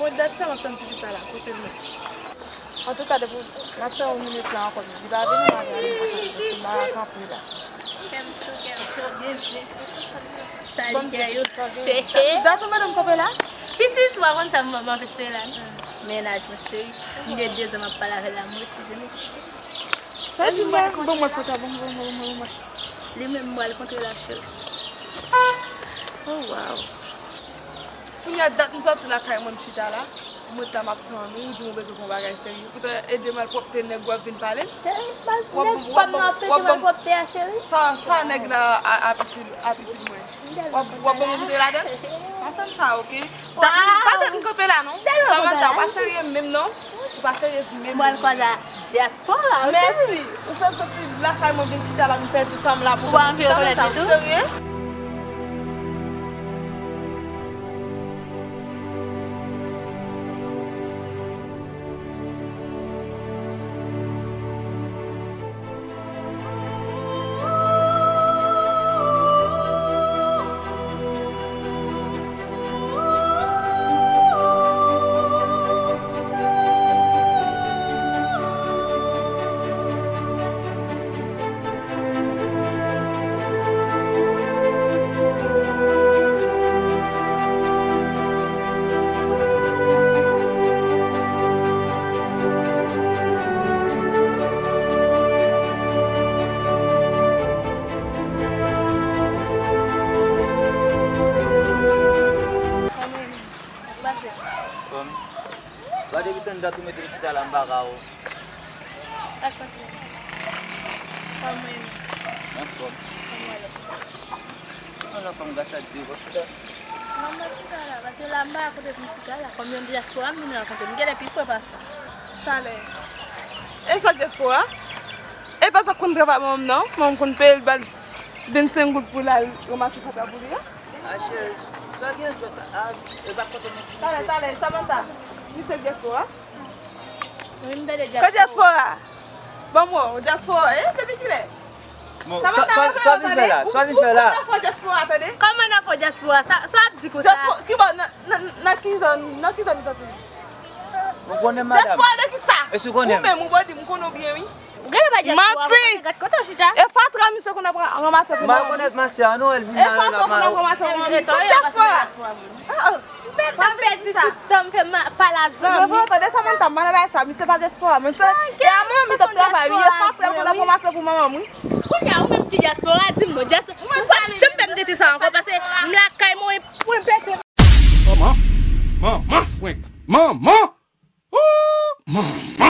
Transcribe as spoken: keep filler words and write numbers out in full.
Bon, dat sa m ap tann ti fi sa la, kote l ye? Antouka, depi m ap tann yon minit la ankò, li pa vini, m ap rale, m ap rale, m ap kanpe la. Kè m cho, kè m cho, byen byen. Sa li kè yo. Dat ou mete m kanpe la? Pitit, ou pa konn sa m, m ap eseye la, non? Mennaj mwen, seri. M gen de zan m ap pale avè l la, mwen osi, je m'excuse. Sa di mwen, bon, mwen foto, bon, bon, bon, bon, bon. Li menm, mwen al kontre la, cheri. Oh, wow. Kounye a, dat m sòti lakay mwen, m chita la. Mwen ta m ap tann ou, ou di m ou bezwen fè yon bagay serye. Poutan, ede malpwòpte nèg w ap vin pale m. Cheri, mal, nèg pa m nan anpeche malpwòpte a, cheri. Sa, sa nèg la a, ap itil, ap itil mwen. W ap, w ap ban mwen goute ladan? Pa fè m sa, oke? Dat m, pa dat m kanpe la, non. Samantha, ou pa serye menm, non. Ou pa serye menm. Mwen kwaze a dyaspora, wi, cheri. Mèsi. Ou fè m soti lakay mwen vin chita la, m pèdi tan m la pou mwen. Samantha, ou serye? Anfòm. Gade ki tann dat ou mete m chita la, m pa ka wè w. Ak pase. Kòman w ye menm? Anfòm. Kòman w ye? Kòman w ye, fanm gras ak de vòt chita? Non, mwen chita la, paske la m pa kote pou m chita la. Kòm yon dyaspora, m vin rakonte. M genlè pi fre pase w. Talè. E sa dyaspora? E pa sa k konn travay manman m nan? Manman m konn peye l, ba l vennsenk goud pou l al ranmase fatra pou li a? A cheri, sa gen djòs a, e pa kote mwen vin. Talè, talè, Samantha. Misye dyaspora? Wi, m tande dyaspora. Ka dyaspora? Ban m wè w, dyaspora, e, depi kilè? Bon, sa, sa, sa vin fè la? Sa vin fè la? Ou, ou, ou nan fo dyaspora, tande? Kòman nan fo dyaspora? Sa, sa w ap di konsa? Dyaspora, ki bò, nan, nan, nan ki zòn, nan ki zòn ou soti? Ou konnen, madanm? Dyaspora de ki sa? Èske ou konnen m? Ou menm, ou bò di m, m konnen w byen, wi. Ou genlè pa dyaspora, ou pa konnen gad kote w chita. E fatra misye konn ap ranmase pou manman m. M pa rekonèt masè a non, Elvina. E fatra konn ap ranmase pou manman m. Kot dyaspora? M pèdi tout tan m fè ma-, pale a zanmi. Mwen tande Samantha, m pa nan bagay sa, misye pa dyaspora, men se, e a manman m li t ap travay, wi, e fatra konn ap ranmase pou manman m, wi. Kounye a, ou menm ki dyaspora, di m non, dyaspora, ou p ap janm fè m tete sa ankò, paske m lakay mwen, mwen pete. Manman, manman fwenk, manman, ooh, manman.